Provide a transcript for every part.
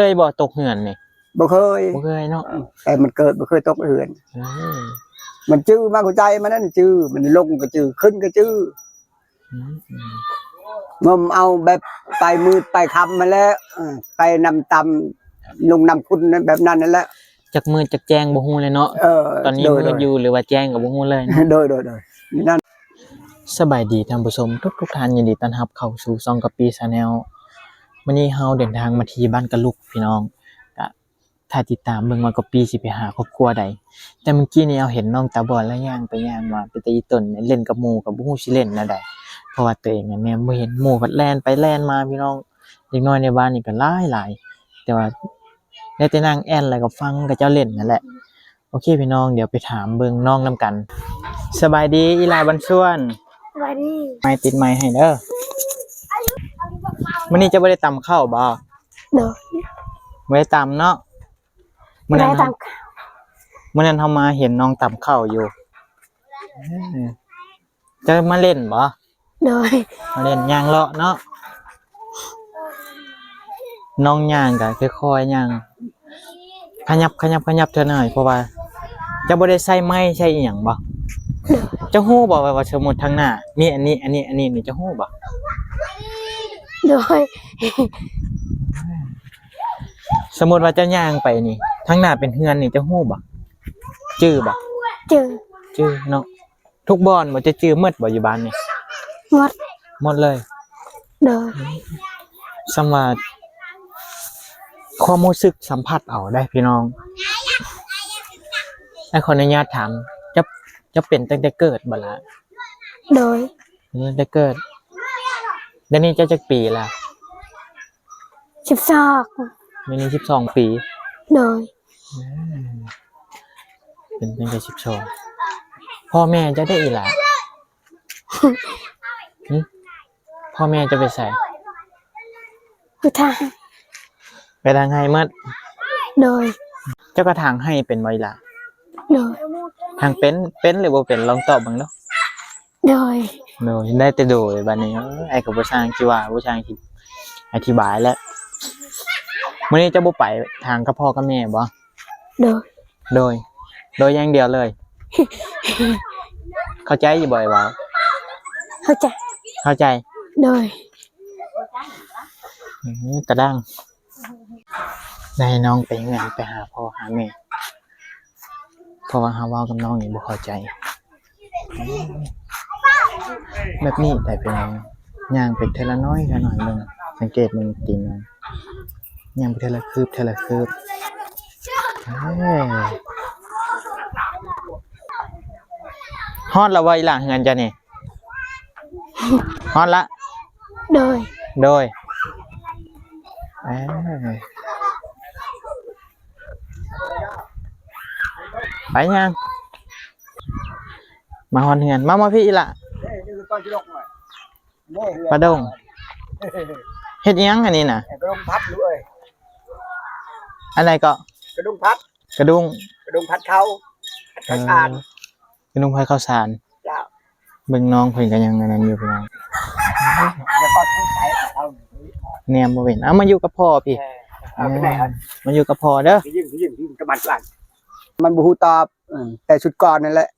ເຄີຍບໍ່ຕົກເຮືອນນີ້? ບໍ່ເຄີຍ ບໍ່ເຄີຍເນາະ. ເອີ ແຕ່ມັນເກີດບໍ່ເຄີຍຕົກເຮືອນ. ເອີ ມັນຈື່ມາຫົວໃຈມັນນັ້ນຈື່ ມັນລົງກໍຈື່ ຂຶ້ນກໍຈື່. ອືມ ງົມເອົາແບບໄປມືດໄປຄ່ຳຫັ້ນແຫຼະ. ເອີ ໄປນ້ຳຕ່ຳ ລົງນ້ຳຂຸ່ນແບບນັ້ນຫັ້ນແຫຼະ. ຈັກມືດຈັກແຈ້ງບໍ່ຮູ້ແຫຼະເນາະ. ເອີ ຕອນນີ້ ໂດຍ ມືດຢູ່ ໂດຍ ຫຼືວ່າແຈ້ງກໍບໍ່ຮູ້ເລີຍເນາະ. ໂດຍ ໂດຍ ໂດຍ ນັ້ນ. ສະບາຍດີທ່ານຜູ້ຊົມທຸກໆທ່ານ, ຍິນດີຕ້ອນຮັບເຂົ້າສູ່ຊ່ອງກະປີ Channel. ມື້ນີ້ເຮົາເດີນທາງມາທີ່ບ້ານກະລຸກພີ່ນ້ອງ, ກະຖ້າຕິດຕາມເບິ່ງວ່າກະປີຊິໄປຫາຄອບຄົວໃດ. ແຕ່ມື້ກີ້ນີ້ເຮົາເຫັນນ້ອງຕາບອດລະຍ່າງໄປຍ່າງມາ ເປັນຕາອີຕົນ ເຫຼັ້ນກັບໝູ່ກໍບໍ່ຮູ້ຊິເຫຼັ້ນແນວໃດ ເພາະວ່າຕົວເອງແນມບໍ່ເຫັນ. ໝູ່ພັດແລ່ນໄປແລ່ນມາພີ່ນ້ອງ, ເດັກນ້ອຍໃນບ້ານນີ້ກໍຫຼາຍໆ ແຕ່ວ່າໄດ້ແຕ່ນັ່ງແອ່ນ ແລ້ວກໍຟັງເຂົາເຈົ້າເຫຼັ້ນນັ້ນແຫຼະ. ໂອເຄພີ່ນ້ອງ, ດຽວໄປຖາມເບິ່ງນ້ອງນຳກັນ. ສະບາຍດີອີ່ຫຼ້າບັນຊວນ. ສະບາຍດີ. ໄມຕິດໄມໃຫ້ເດີ. ມື້ນີ້ເຈົ້າບໍ່ໄດ້ຕຳເຂົ້າບໍ? ໂດຍ. ບໍ່ໄດ້ຕຳເນາະ. ມື້ນັ້ນ ບໍ່ໄດ້ຕຳເຂົ້າ. ມື້ນັ້ນເຮົາມາເຫັນນ້ອງຕຳເຂົ້າຢູ່. ເອີ ເຈົ້າມາເຫຼັ້ນບໍ? ໂດຍ. ມາເຫຼັ້ນຍ່າງເລາະເນາະ. ນ້ອງຍ່າງກະຄ່ອຍໆຍ່າງ ຂະຫຍັບ ຂະຫຍັບ ຂະຫຍັບເທື່ອໜ້ອຍ ເພາະວ່າເຈົ້າບໍ່ໄດ້ໃຊ້ໄມ້ໃຊ້ອີ່ຫຍັງບໍ? ໂດຍ. ເຈົ້າຮູ້ບໍວ່າ ວ່າສົມມຸດທາງໜ້າມີອັນນີ້ ອັນນີ້ ອັນນີ້ ນີ້ ເຈົ້າຮູ້ບໍ? ໂດຍ. ສົມມຸດວ່າເຈົ້າຍ່າງໄປນີ້ ທາງໜ້າເປັນເຮືອນນີ້ ເຈົ້າຮູ້ບໍ? ຈື່ບໍ? ຈື່. ຈື່ເນາະ. ທຸກບ່ອນບໍ່? ເຈົ້າຈື່ໝົດບໍ່ຢູ່ບ້ານນີ້? ໝົດ. ໝົດເລີຍ? ໂດຍ. ສ່ຳວ່າຄວາມຮູ້ສຶກສຳຜັດເອົາໄດ໋ພີ່ນ້ອງ. ອ້າຍຂໍອະນຸຍາດຖາມ, ເຈົ້າ ເຈົ້າເປັນຕັ້ງແຕ່ເກີດບໍ່ລະ? ໂດຍ. ເປັນຕັ້ງແຕ່ເກີດ. ດຽວນີ້ເຈົ້າຈັກປີລະ? ສິບສອງ. ດຽວນີ້ສິບສອງປີ? ໂດຍ. ອືມ ເປັນຕັ້ງແຕ່ສິບສອງ. ພໍ່ແມ່ເຈົ້າເດອີ່ຫຼ້າ? ຫຶ? ພໍ່ແມ່ເຈົ້າໄປໃສ? ໄປຖາງ ໄປຖາງໄຮ່ໝົດ? ໂດຍ. ເຈົ້າກໍຖາງໄຮ່ເປັນບໍ່ອີ່ຫຼ້າ? ໂດຍ. ຖາງເປັນ ເປັນຫຼືບໍ່ເປັນ? ລອງຕອບເບິ່ງດູ. ໂດຍ. ໂດຍ. ໄດ້ແຕ່ໂດຍ. ບັດນີ້ ເອີ ອ້າຍກໍບໍ່ຊ່າງຊິວ່າ ບໍ່ຊ່າງຊິອະທິບາຍແລ້ວ. ມື້ນີ້ເຈົ້າບໍ່ໄປຖາງກັບພໍ່ກັບແມ່ບໍ່? ໂດຍ. ໂດຍ. ໂດຍຢ່າງດຽວເລີຍ. ເຂົ້າໃຈຢູ່ບໍ່ອ້າຍເວົ້າ? ເຂົ້າໃຈ. ເຂົ້າໃຈ. ໂດຍ. ອືມ ກະດັງ. ໄດ້ນ້ອງໄປເຮືອນ ໄປຫາພໍ່ຫາແມ່ ເພາະວ່າເຮົາເວົ້າກັບນ້ອງນີ້ບໍ່ເຂົ້າໃຈ. ແບບນີ້ໄດ້ພີ່ນ້ອງ, ຍ່າງໄປເທື່ອລະໜ້ອຍ ເທື່ອລະໜ້ອຍເບິ່ງ, ສັງເກດເບິ່ງຕີນມັນ, ຍ່າງໄປເທື່ອລະຄືບ ເທື່ອລະຄືບ. ເອີ ຮອດລະບໍ່ອີ່ຫຼ້າເຮືອນເຈົ້ານີ້? ຮອດລະ? ໂດຍ. ໂດຍ. ເອີ ໄປຍ່າງມາຮອດເຮືອນ. ມາ ມາພີ້ອີ່ຫຼ້າ. ປາດົງ. ເຮັດອີ່ຫຍັງອັນນີ້ນະ? ກະດົງຜັດລູກເອີຍ. ອັນໃດເກາະ? ກະດົງຜັດ. ກະດຸງ ກະດຸງຜັດເຂົ້າ ເອີ ເຂົ້າສານ ກະດຸງຜັດເຂົ້າສານ. ເຈົ້າ. ເບິ່ງນ້ອງເພິ່ນກໍຍັງອັນນັ້ນຢູ່ພີ່ນ້ອງ, ແນມບໍ່ເຫັນ. ເອົາ ມາຢູ່ກັບພໍ່ພີ້. ເອີ ມາຢູ່ກັບພໍ່ເດີ. ມັນບໍ່ຮູ້ຕອບ ເອີ ແຕ່ຊຸດກ່ອນນັ້ນແຫຼະ.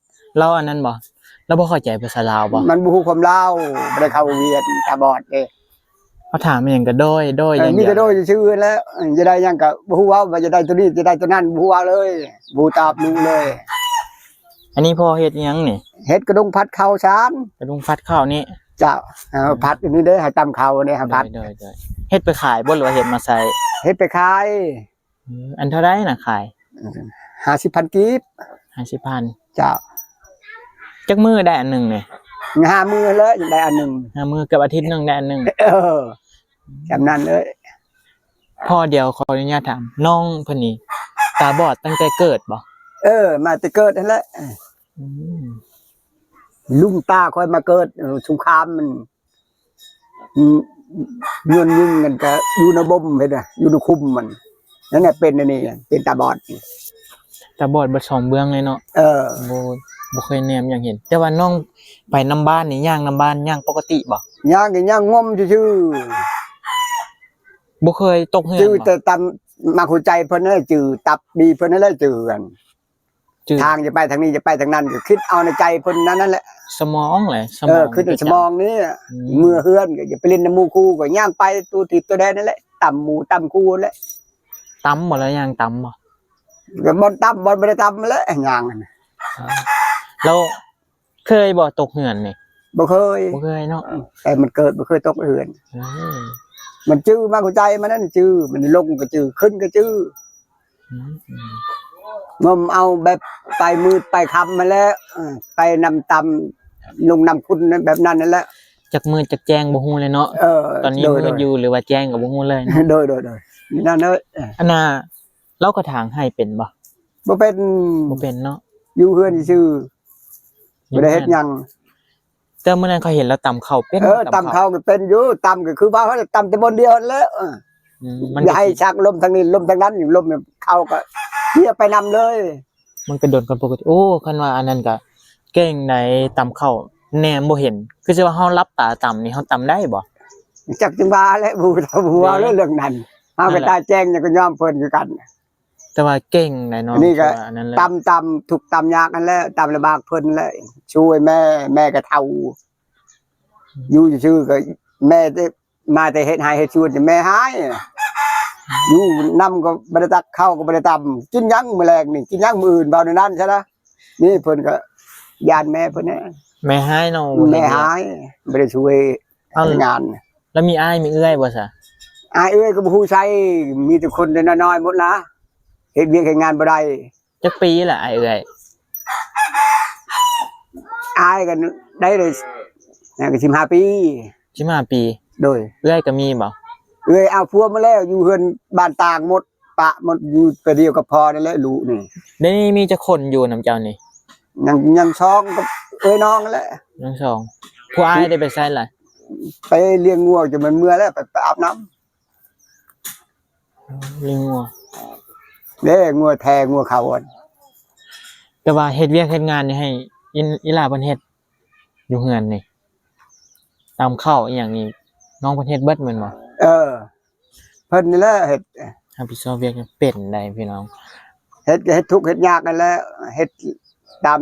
ລາວອັນນັ້ນບໍ່? ລາວບໍ່ເຂົ້າໃຈພາສາລາວບໍ່? ມັນບໍ່ຮູ້ຄວາມລາວ, ບໍ່ໄດ້ເຂົ້າໂຮງຮຽນ, ຕາບອດເດ້. ເຮົາຖາມອີ່ຫຍັງກໍໂດຍ ໂດຍ ເອີ ຢ່າງດຽວ ມີແຕ່ໂດຍຊື່ໆແຫຼະ. ຢາກໄດ້ຫຍັງກໍບໍ່ຮູ້ເວົ້າ, ວ່າຢາກໄດ້ໂຕນີ້ ຢາກໄດ້ໂຕນັ້ນ ບໍ່ຮູ້ເວົ້າເລີຍ, ບໍ່ຕອບຮູ້ເລີຍ. ອັນນີ້ພໍ່ເຮັດອີ່ຫຍັງນີ້? ເຮັດກະດົງຜັດເຂົ້າສານ. ກະດົງຜັດເຂົ້ານີ້? ເຈົ້າ. ເຮົາ ອືມ ຜັດອັນນີ້ເດ້ ເຮົາຕຳເຂົ້າເດ້ ເຮົາຜັດ. ໂດຍ ໂດຍ ໂດຍ. ເຮັດໄປຂາຍບໍ່ ຫຼືວ່າເຮັດມາໃຊ້? ເຮັດໄປຂາຍ. ເອີ ອັນເທົ່າໃດນະຂາຍ? ຫ້າສິບພັນກີບ. ຫ້າສິບພັນ. ເຈົ້າ. ຈັກມື້ໄດ້ອັນໜຶ່ງນີ້? ຫ້າມື້ເລີຍໄດ້ອັນໜຶ່ງ. ຫ້າມື້ ເກືອບອາທິດໜຶ່ງໄດ້ອັນໜຶ່ງ. ເອີ ຈຳນັ້ນເລີຍ. ພໍ່ ດຽວຂໍອະນຸຍາດຖາມ, ນ້ອງເພິ່ນນີ້ຕາບອດຕັ້ງແຕ່ເກີດບໍ່? ເອີ ມາແຕ່ເກີດຫັ້ນແຫຼະ. ອືມ ລຸງຕາຂ້ອຍມາເກີດ ເອີ ສົງຄາມມັນ ອືມ ຍວນຍິງກັນກະຢູ່ໃນບົ່ມເຫັນນະ ຢູ່ໃນຄຸ້ມມັນ ນັ້ນແຫຼະ ເປັນອັນນີ້ ເປັນຕາບອດ. ຕາບອດເບິດສອງເບື້ອງເລີຍເນາະ. ເອີ ບໍ່ ບໍ່ເຄີຍແນມຫຍັງເຫັນ. ແຕ່ວ່ານ້ອງໄປນຳບ້ານນີ້ ຍ່າງນຳບ້ານ ຍ່າງປົກກະຕິບໍ່? ຍ່າງກໍຍ່າງງ່ອມຊື່ໆ. ບໍ່ເຄີຍຕົກເຮືອນບໍ່? ຈື່ແຕ່ຕຳ ມັກຫົວໃຈເພິ່ນນັ້ນແຫຼະຈື່ ຕັບບີເພິ່ນນັ້ນແຫຼະຈື່ ອັນ ຈື່ ທາງຈະໄປທາງນີ້ ຈະໄປທາງນັ້ນ ກໍຄິດເອົາໃນໃຈເພິ່ນນັ້ນ ນັ້ນແຫຼະ ສະໝອງແຫຼະ ສະໝອງ ເອີ ຄິດໃນສະໝອງນີ້ ອືມ ເມືອເຮືອນກໍຈະໄປຫຼິ້ນນຳໝູ່ຄູ່ ກໍຍ່າງໄປຕົວທິບຕົວແດນນັ້ນແຫຼະ ຕຳໝູ່ຕຳຄູ່ນັ້ນແຫຼະ. ຕຳບໍ່ລະ? ຍ່າງຕຳບໍ່? ກໍບ່ອນຕຳ ບ່ອນບໍ່ໄດ້ຕຳແຫຼະ ຍ່າງ ແລ້ວ ເຄີຍບໍ່ຕົກເຮືອນນີ້? ບໍ່ເຄີຍ ບໍ່ເຄີຍເນາະ ເອີ ແຕ່ມັນເກີດບໍ່ເຄີຍຕົກເຮືອນ ເອີ ມັນຈື່ມາຫົວໃຈມັນນັ້ນຈື່ ມັນລົງກໍຈື່ ຂຶ້ນກໍຈື່ ອືມ ງົມເອົາແບບໄປມືດໄປຄ່ຳຫັ້ນແຫຼະ ເອີ ໄປນຳຕຳ ລົງນຳຂຸນແບບນັ້ນຫັ້ນແຫຼະ ຈັກມືດຈັກແຈ້ງບໍ່ຮູ້ເລີຍເນາະ ເອີ ຕອນນີ້ ໂດຍ ມືດຢູ່ ໂດຍ ຫຼືວ່າແຈ້ງກໍບໍ່ຮູ້ເລີຍເນາະ ໂດຍ ໂດຍ ໂດຍ ນັ້ນເລີຍ ເອີ ອັນນ່າ ລາວກໍຖາງໄຮ່ເປັນບໍ່? ບໍ່ເປັນ ບໍ່ເປັນເນາະ ຢູ່ເຮືອນຊື່ ບໍ່ໄດ້ເຮັດຫຍັງ ແຕ່ມື້ນັ້ນຂ້ອຍເຫັນລາວຕຳເຂົ້າເປັນ ເອີ ຕຳເຂົ້າ ຕຳເຂົ້າກໍເປັນຢູ່ ຕຳກໍຄືວ່າເຮົາຕຳແຕ່ບ່ອນດຽວຫັ້ນແຫຼະ ເອີ ອືມ ມັນ ຢ່າໃຫ້ຊັກລົມທາງນີ້ລົມທາງນັ້ນ ລົມເຂົ້າກໍເພຍໄປນຳເລີຍ ມັນກະດົນກວ່າປົກກະຕິ ໂອ້ ຄັນວ່າອັນນັ້ນກະເກັ່ງໃດ໋ ຕຳເຂົ້າແນມບໍ່ເຫັນ ຄືຊິວ່າເຮົາຫຼັບຕາຕຳນີ້ ເຮົາຕຳໄດ້ບໍ່? ຈັກຈັ່ງວ່າແຫຼະ ບໍ່ຮູ້ເລື່ອງນັ້ນ ເຮົາກໍຕາແຈ້ງ ຍັງກໍຍອມເພິ່ນຄືກັນ ແຕ່ວ່າເກັ່ງໃດເນາະ ອັນນີ້ກໍ ອັນນັ້ນແຫຼະ ຕຳ ຕຳທຸກຕຳຍາກຫັ້ນແຫຼະ ຕຳລຳບາກເພິ່ນແຫຼະ ຊ່ວຍແມ່ ແມ່ກໍເຖົ້າ ອືມ ຢູ່ຊື່ໆ ກໍແມ່ ມາແຕ່ເຮັດໄຮ່ເຮັດສວນ ແມ່ຫາຍ ຢູ່ນຳກໍບໍ່ໄດ້ຕັກ ເຂົ້າກໍບໍ່ໄດ້ຕຳ ກິນຫຍັງມື້ແລງນີ້ ກິນຫຍັງມື້ອື່ນ ເວົ້າແນວນັ້ນຊະນະ ນີ້ເພິ່ນກໍຢ້ານແມ່ເພິ່ນແດ່ ແມ່ຫາຍເນາະ ແມ່ຫາຍ ບໍ່ໄດ້ຊ່ວຍ ເອົາ ເຮັດງານ ແລ້ວມີອ້າຍມີເອື້ອຍບໍ່ຊະ? ອ້າຍເອື້ອຍກໍບໍ່ຮູ້ໃສ ມີແຕ່ຄົນນ້ອຍໆໝົດລະ ເຮັດວຽກເຮັດງານບໍ່ໄດ້ ຈັກປີລະອ້າຍເອື້ອຍ? ອ້າຍກໍໄດ້ ໄດ້ ນັ້ນກໍສິບຫ້າປີ ສິບຫ້າປີ ໂດຍ ເອື້ອຍກໍມີບໍ່? ເອື້ອຍເອົາຜົວມາແລ້ວ ຢູ່ເຮືອນບ້ານຕ່າງໝົດ ປະໝົດ ຢູ່ແຕ່ດຽວກັບພໍ່ນັ້ນແຫຼະ ລູກນີ້ ດຽວນີ້ມີຈັກຄົນຢູ່ນຳເຈົ້ານີ້? ຍັງ ຍັງສອງກັບເອື້ອຍນ້ອງນັ້ນແຫຼະ ຍັງສອງ ຜູ້ອ້າຍໄດ້ໄປໃສລະ? ໄປລ້ຽງງົວ ຈົນມັນເມື່ອຍແລ້ວ ໄປ ໄປອາບນ້ຳ ລ້ຽງງົວ ເດ້ ງົວແທ ງົວເຂົາ ແຕ່ວ່າເຮັດວຽກເຮັດງານນີ້ໃຫ້ອີ່ ອີ່ຫຼ້າເພິ່ນເຮັດ ຢູ່ເຮືອນນີ້ ຕຳເຂົ້າອີ່ຫຍັງນີ້ ນ້ອງເພິ່ນເຮັດເບິດແມ່ນບໍ່? ເອີ ເພິ່ນນີ້ແຫຼະເຮັດ ຮັບຜິດຊອບວຽກເປັນໄດ໋ພີ່ນ້ອງ ເຮັດກໍເຮັດທຸກເຮັດຍາກນັ້ນແຫຼະ ເຮັດຕາມ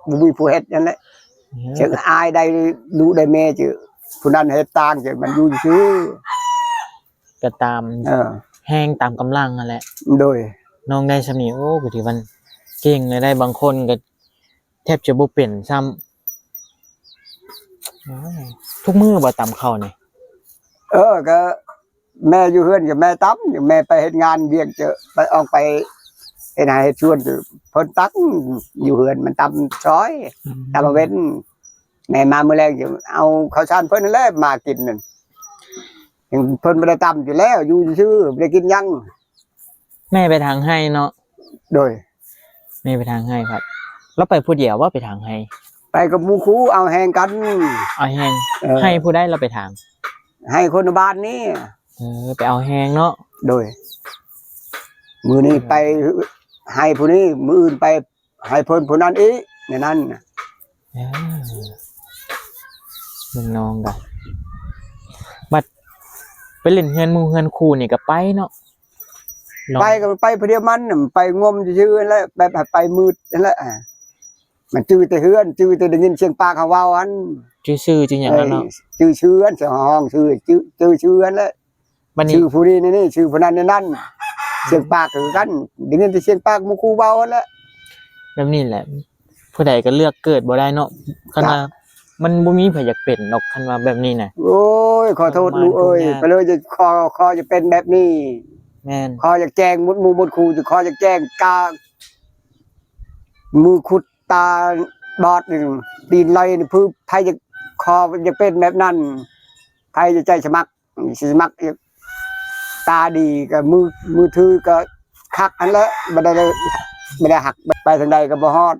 ບໍ່ມີຜູ້ເຮັດນັ້ນແຫຼະ ເອີ ເຊິ່ງອາຍໄດ້ລູກໄດ້ເມຍ ຜູ້ນັ້ນເຮັດຕ່າງ ມັນຢູ່ຊື່ ກໍຕາມ ເອີ ແຮງຕາມກຳລັງຫັ້ນແຫຼະ ໂດຍ ນ້ອງໄດ້ສ່ຳນີ້ ໂອ້ ກໍຖືວ່າເກັ່ງແລ້ວໄດ໋ ບາງຄົນກໍແທບຈະບໍ່ເປັນຊ້ຳ ໂອ້ຍ ທຸກມື້ບໍ່ຕຳເຂົ້ານີ້? ເອີ ກໍ ແມ່ຢູ່ເຮືອນກໍແມ່ຕຳ ແມ່ໄປເຮັດງານວຽກ ຈະໄປ ອອກໄປເຮັດໄຮ່ເຮັດສວນ ເພິ່ນຕັກ ຢູ່ເຮືອນມັນຕຳຊອຍ ອືມ ຕຳເວັນ ແມ່ມາມື້ແລງ ຈະເອົາເຂົ້າສານເພິ່ນນັ້ນແຫຼະມາກິນນັ້ນ ເພິ່ນບໍ່ໄດ້ຕຳຢູ່ແລ້ວ ຢູ່ຊື່ໆ ບໍ່ໄດ້ກິນຫຍັງ. ແມ່ໄປຖາງໄຮ່ເນາະ? ໂດຍ ແມ່ໄປຖາງໄຮ່ພັດ ລາວໄປຜູ້ດຽວບໍ່ ໄປຖາງໄຮ່? ໄປກັບໝູ່ຄູ່ ເອົາແຮງກັນ ເອົາແຮງ ເອີ ໄຮ່ຜູ້ໃດລາວໄປຖາງ? ໄຮ່ຄົນໃນບ້ານນີ້ ເອີ ໄປເອົາແຮງເນາະ ໂດຍ ມື້ນີ້ໄປໄຮ່ຜູ້ນີ້ ມື້ອື່ນໄປ ໃຫ້ເພິ່ນຜູ້ນັ້ນອີກ ແນວນັ້ນນະ ເອີ ເບິ່ງນ້ອງກະ ບັດໄປຫຼິ້ນເຮືອນໝູ່ເຮືອນຄູ່ນີ້ກະໄປເນາະ ໄປກະໄປຜູ້ດຽວ ມັນໄປງົມຊື່ໆຫັ້ນແຫຼະ ແບບໃຫ້ໄປມືດຫັ້ນແຫຼະ ມັນຈື່ແຕ່ເຮືອນ ຈື່ແຕ່ໄດ້ຍິນສຽງປາກເຮົາເວົ້າຫັ້ນ ຈື່ຊື່ ຈື່ຫຍັງຫັ້ນເນາະ ເອີ ຈື່ຊື່ຫັ້ນ ຮ້ອງຊື່ ຈື່ຊື່ຫັ້ນແຫຼະ ບັດນີ້ ຊື່ຜູ້ນີ້ແນວນີ້ ຊື່ຜູ້ນັ້ນແນວນັ້ນ ສຽງປາກກໍຄືກັນ ໄດ້ຍິນແຕ່ສຽງປາກໝູ່ຄູ່ເວົ້າຫັ້ນແຫຼະ ແບບນີ້ແຫຼະ ຜູ້ໃດກໍເລືອກເກີດບໍ່ໄດ້ເນາະ ຄັນວ່າ ມັນບໍ່ມີໃຜຢາກເປັນດອກ ຄັນວ່າແບບນີ້ນະ ໂອ້ຍ ຂໍໂທດລູກເອີຍ ໄປເລີຍ ຂໍ ຂໍຢ່າເປັນແບບນີ້ ແມ່ນ ຂໍຢາກແຈ້ງໝົດໝູ່ໝົດຄູ່ ຂໍຢາກແຈ້ງກາ ມືຄຸດຕາບອດນີ້ ຕີນລອຍນີ້ ຜູ້ໃຜຢາກ ຂໍຢາກເປັນແບບນັ້ນ ໃຜຈະໃຈສະໝັກ ຊິສະໝັກ ຕາດີກໍມື ມືຖືກໍຄັກຫັ້ນແຫຼະ ບໍ່ໄດ້ ບໍ່ໄດ້ຮັກ ໄປທາງໃດກໍບໍ່ຮອດ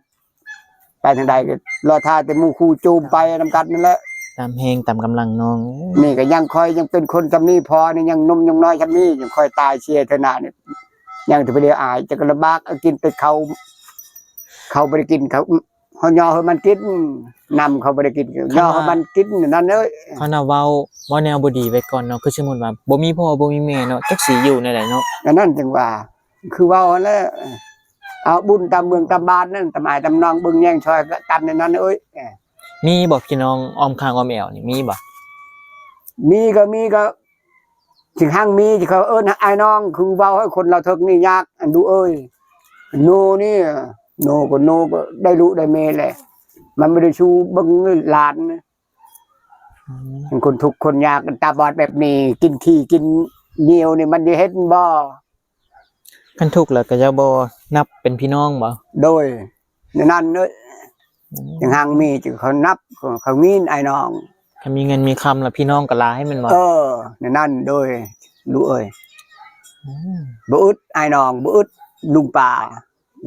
ໄປທາງໃດກໍລໍຖ້າແຕ່ໝູ່ຄູ່ຈູມໄປນຳກັນນັ້ນແຫຼະ ຕາມແຮງຕາມກຳລັງນ້ອງເອີຍ ນີ້ກໍຍັງ ຂ້ອຍຍັງເປັນຄົນຊ່ຳນີ້ ພໍ່ນີ້ຍັງໜຸ່ມຍັງນ້ອຍຊ່ຳນີ້ ຍັງຄ່ອຍຕາຍເສຍເທື່ອໜ້ານີ້ ຍັງແຕ່ຜູ້ດຽວອາຍ ຈະກໍລຳບາກ ເອົາກິນແຕ່ເຂົ້າ ເຂົ້າບໍ່ໄດ້ກິນ ເຂົ້າ ເຮົາຍໍໃຫ້ມັນກິນ ນ້ຳເຂົາບໍ່ໄດ້ກິນ ຍໍໃຫ້ມັນກິນນັ້ນເອີຍ. ເຂົານະເວົ້າ ເວົ້າແນວບໍ່ດີໄວ້ກ່ອນເນາະ ຄືສົມມຸດວ່າບໍ່ມີພໍ່ບໍ່ມີແມ່ເນາະ ຈັກຊິຢູ່ແນວໃດເນາະ. ອັນນັ້ນຈັ່ງວ່າ ຄືເວົ້າຫັ້ນແຫຼະ ເອົາບຸນຕາມເມືອງຕາມບ້ານນັ້ນ ຕາມອ້າຍຕາມນ້ອງເບິ່ງແຍງຊ່ອຍກັນໃນນັ້ນເອີຍ. ມີບໍ່ພີ່ນ້ອງອ້ອມຂ້າງອ້ອມແອວນີ້ ມີບໍ່? ມີກໍມີ ກໍຊິຮັ່ງມີ ຊິເຂົາເອີ້ນອ້າຍນ້ອງ ຄືເວົ້າໃຫ້ຄົນລາວເຖິກນີ້ຍາກ ອັນດູເອີຍ. ໂນນີ້ ໂນກໍໂນ ກໍໄດ້ລູກໄດ້ເມຍແຫຼະ ມັນບໍ່ໄດ້ຊູເບິ່ງຫຼານ. ອືມ ເປັນຄົນທຸກຄົນຍາກ ຕາບອດແບບນີ້ ກິນຂີ້ກິນຍ່ຽວນີ້ ມັນຈະເຮັດບໍ່? ຄັນທຸກແລ້ວກໍຈະບໍ່ນັບເປັນພີ່ນ້ອງບໍ່? ໂດຍ ໃນນັ້ນເດີ. ອືມ ຈັ່ງຮັ່ງມີ ຈຶ່ງເຂົານັບ ເຂົາມີອ້າຍນ້ອງ ຄັນມີເງິນມີຄຳແລ້ວ ພີ່ນ້ອງກໍຫຼາຍແມ່ນບໍ່? ເອີ ໃນນັ້ນໂດຍ ລູກເອີຍ. ອືມ ບໍ່ອຶດອ້າຍນ້ອງ ບໍ່ອຶດລຸງປ້າ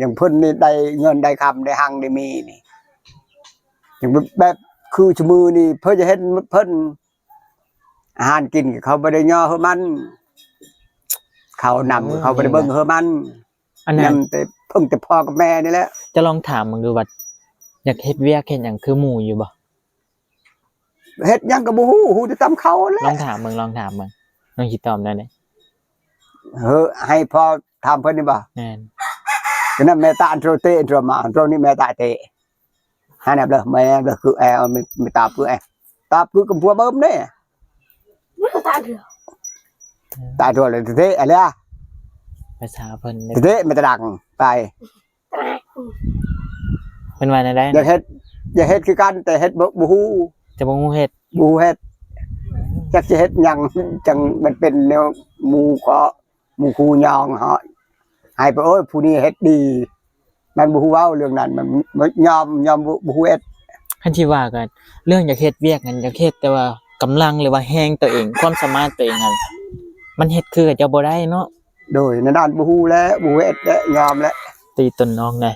ຢ່າງເພິ່ນນີ້ໄດ້ເງິນໄດ້ຄຳ ໄດ້ຮັ່ງໄດ້ມີນີ້ ຈັ່ງແບບ ແບບຄືຊຸມື້ນີ້ ເພິ່ນຈະເຮັດ ເພິ່ນ ອາຫານກິນເຂົາບໍ່ໄດ້ຍໍໃຫ້ມັນ ເຂົ້ານ້ຳ ເອີ ເຂົາບໍ່ໄດ້ເບິ່ງໃຫ້ມັນ ອັນນັ້ນ ຍັງແຕ່ເພິ່ງແຕ່ພໍ່ກັບແມ່ນີ້ແຫຼະ. ຈະລອງຖາມເບິ່ງດູວ່າ ຢາກເຮັດວຽກເຮັດຫຍັງຄືໝູ່ຢູ່ບໍ່? ເຮັດຫຍັງກໍບໍ່ຮູ້ ຮູ້ແຕ່ຕຳເຂົ້າແຫຼະ. ລອງຖາມເບິ່ງ ລອງຖາມເບິ່ງ ນ້ອງຊິຕອບໄດ້ເດ້. ເອີ ໃຫ້ພໍ່ຖາມເພິ່ນນີ້ບໍ່? ແມ່ນ. ກໍນັ້ນແມ່ຕາອັນໂຕເຕ ອັນໂຕມາ ອັນໂຕນີ້ແມ່ຕາເຕ ຫາແນບເລີ ແມ່ແນບເລີ ຄືແອ ແມ່ຕາຄືແອ ຕາຄືກັບຜົວເບິ່ມເດ້ ຕາເຖື່ອ ຕາເຖື່ອເລີຍເທະເລີຍ ພາສາເພິ່ນເດ້ ເທະ ແມ່ຕາດັງໄປ ເພິ່ນວ່າແນວໃດ? ຢາກເຮັດ ຢາກເຮັດຄືກັນ ແຕ່ເຮັດບໍ່ ບໍ່ຮູ້ ແຕ່ບໍ່ຮູ້ເຮັດ ບໍ່ຮູ້ເຮັດ ຈັກຊິເຮັດຫຍັງ ຈັ່ງມັນເປັນແນວໝູ່ເຄາະ ໝູ່ຄູ່ຍອງເນາະ ໃຫ້ໄປ ໂອ້ຍ ຜູ້ນີ້ເຮັດດີ ມັນບໍ່ຮູ້ເວົ້າເລື່ອງນັ້ນ ມັນຍອມ ຍອມບໍ່ ບໍ່ຮູ້ເຮັດ. ຄັນຊິວ່າກໍເລື່ອງຢາກເຮັດວຽກຫັ້ນ ຢາກເຮັດ ແຕ່ວ່າກຳລັງ ຫຼືວ່າແຮງຕົວເອງ ຄວາມສາມາດຕົວເອງຫັ້ນ ມັນເຮັດຄືເຂົາເຈົ້າບໍ່ໄດ້ເນາະ. ໂດຍ ໃນດ້ານບໍ່ຮູ້ແລ້ວ ບໍ່ເຮັດແລ້ວ ຍອມແລ້ວ ຕີຕົນນ້ອງໄດ້.